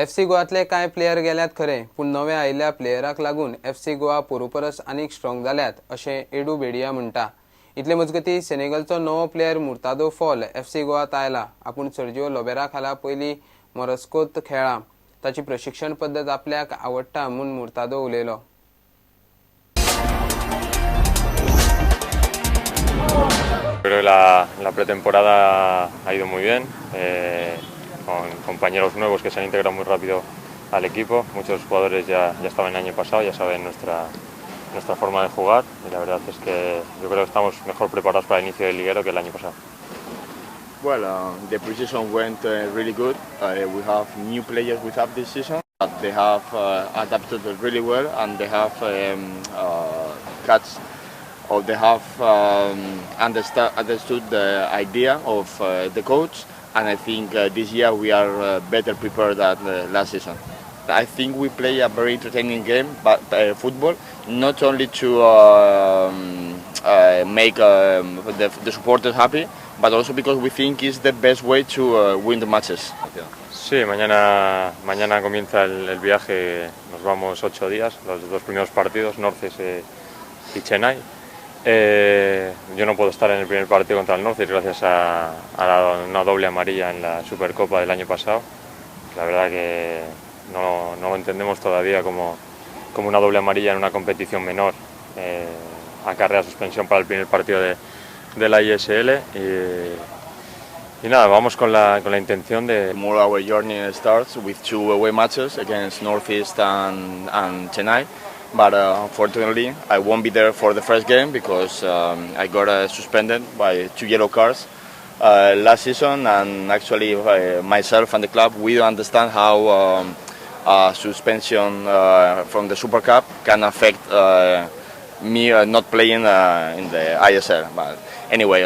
FC गोवांतले कांय player गेल्यात खरें, पूण नव्या आयिल्ल्या प्लेयराक लागून एफसी गोवा पोरू परस आनीक स्ट्रॉंग जाल्यात अशें एडू बेडिया म्हणटा. इतले मजगतीं सेनेगलचो नवो प्लेयर मुर्तादो फॉल एफसी गोवात आयला. आपूण सर्जिओ लोबेरा खाला पयलीं मोरस्कोत खेळ्ळा. ताची प्रशिक्षण पद्दत आपल्याक आवडटा म्हूण मुर्तादो उलयलो. Creo que la pretemporada ha ido muy bien, con compañeros nuevos que se han integrado muy rápido al equipo. Muchos jugadores ya estaban el año pasado, ya saben nuestra forma de jugar y la verdad es que yo creo que estamos mejor preparados para el inicio del liguero que el año pasado. Well, the preseason went really good. We have new players with us this season. They have adapted really well and they have cuts. Or they have understood the idea of the coach, and I think this year we are better prepared than last season. I think we play a very entertaining game, but football, not only to make the supporters happy, but also because we think it's the best way to win the matches. Sí, mañana comienza el viaje, nos vamos 8 días, los dos primeros partidos, Norces y Chennai. Yo no puedo estar en el primer partido contra el Norces gracias a una doble amarilla en la Supercopa del año pasado. La verdad que no lo entendemos todavía como una doble amarilla en una competición menor. Acarrea suspensión para el primer partido de la ISL y nada, vamos con la intención de... Tomorrow our journey starts with 2 away matches against Northeast and Chennai. But unfortunately, I won't be there for the first game because I got suspended by 2 yellow cards last season, and actually myself and the club, we don't understand how suspension from the Super Cup can affect me not playing in the ISL. But anyway,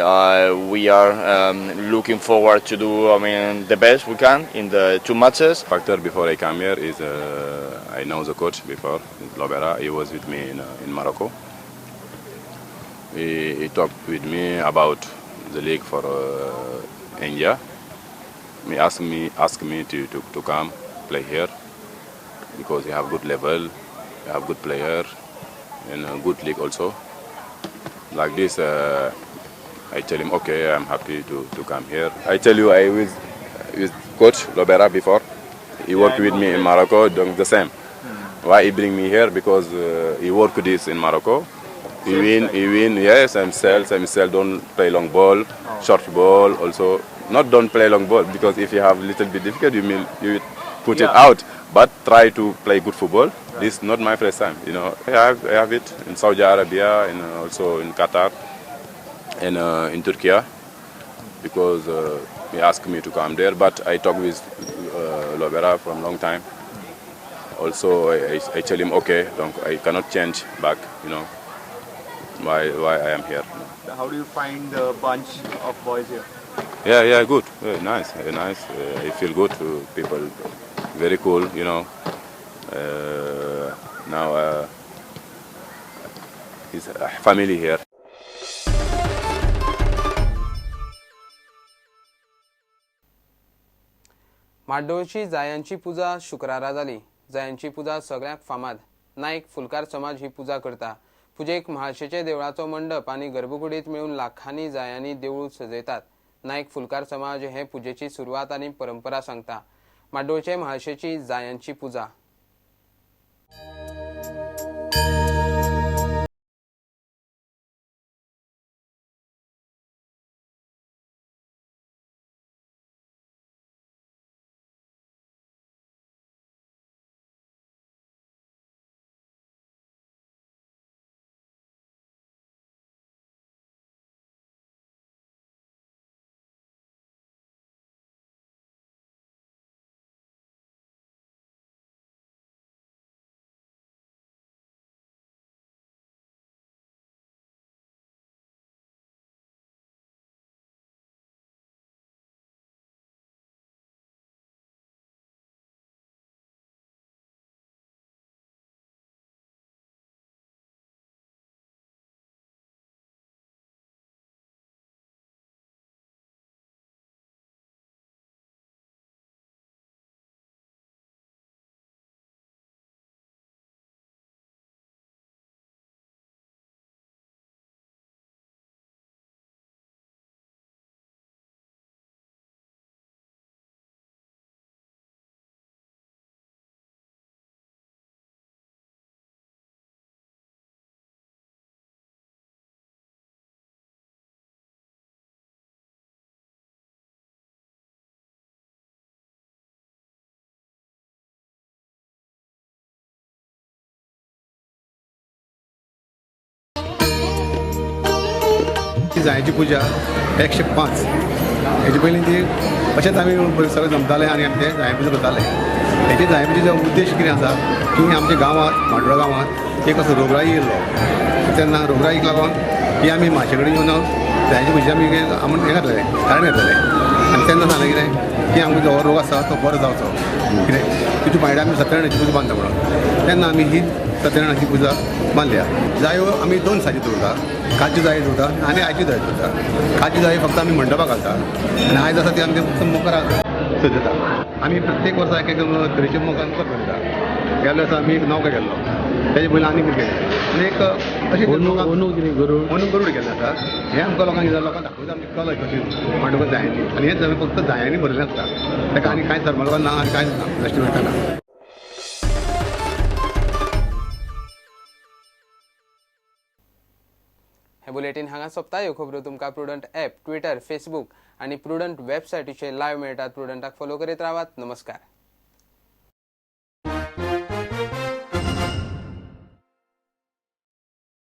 we are looking forward to do, the best we can in the 2 matches. Factor before I come here is I know the coach before, Lobera. He was with me in Morocco. He talked with me about the league for India. He asked me to come play here because he have good level, he have good player, and a good league also. Like this, I tell him, okay, I'm happy to come here. I tell you, I was with coach Lobera before. He worked with me in Morocco, the same. Why he bring me here? Because he worked this in Morocco. He win, yes, same cell, don't play long ball, short ball also. Not don't play long ball, because if you have little bit difficult, you put it out. But try to play good football. Right. This is not my first time, you know. I have it in Saudi Arabia and also in Qatar and in Turkey, because he asked me to come there. But I talked with Lobera from long time. Also, I tell him, okay, I cannot change back, you know, why I am here. How do you find the bunch of boys here? Yeah, good. Nice, nice. I feel good. People, very cool, you know. Now it's a family here. म्हाड्डोळची जायांची पुजा शुक्रारा जाली. जायांची पुजा सगळ्यांक फामाद. नायक फुलकार समाज ही पुजा करता. पुजेक म्हाळशेचे देवळाचो मंडप आनी गर्भकुडीत मेळून लाखांनी जायांनी देवूळ सजयतात. नायक फुलकार समाज हे पुजेची सुरवात आनी परंपरा सांगता. म्हाड्डोळचे म्हाळशेची जायांची पुजा. जायाची पुजा 105. हेजे पयलीं ती अशेंच आमी सगळे जमताले आनी आमी ते जाय पुजा करताले. हेजे जाय पुजेचो उद्देश कितें आसा की आमच्या गांवांत, मांडोळा गांवांत एक असो रोगराई येयल्लो, तेन्ना रोगराईक लागून ही आमी मातशे कडेन येवन जायाची पुजा आमी हें घातलेलें, कारण घातलेलें. आनी तेन्ना सांगलें कितें की आमकां जो रोग आसा तो बरो जावचो, कितें तितू भायल्या आमी सत्यनारायणाची पुजा बांदता म्हणून तेन्ना आमी ही सत्यनारायणाची पुजा बांदल्या. जायो आमी 2 दिसांची दवरता, कालची जाय दवरता आनी आयची जाय दवरता. कालची जाय फक्त आमी मंडपाक घालता आनी आयज आसा ती आमी फक्त मकराक सजयता. आमी प्रत्येक वर्सा एक एक तरेचे मकर करता. गेल्ले वर्सा आमी एक नौका केल्लो, तेजे पयलीं आनी कितें केलें आनी एक अशें अंदू गरूड केल्लें आसा. हें आमकां लोकांक लोकांक दाखोवता आमची कला कशी मांडोळा जायांची. आनी हें फक्त जायांनी भरिल्लें आसता, ताका आनी कांय थर्माकोल ना आनी कांयच ना, प्लास्टीक ना. हे बुलेटीन हांगा सोंपता. ह्यो खबरो तुमकां प्रुडंट ॲप, ट्विटर, फेसबूक आनी प्रुडंट वेबसायटीचेर लायव्ह मेळटात. प्रुडंटाक फॉलो करीत रावात. नमस्कार.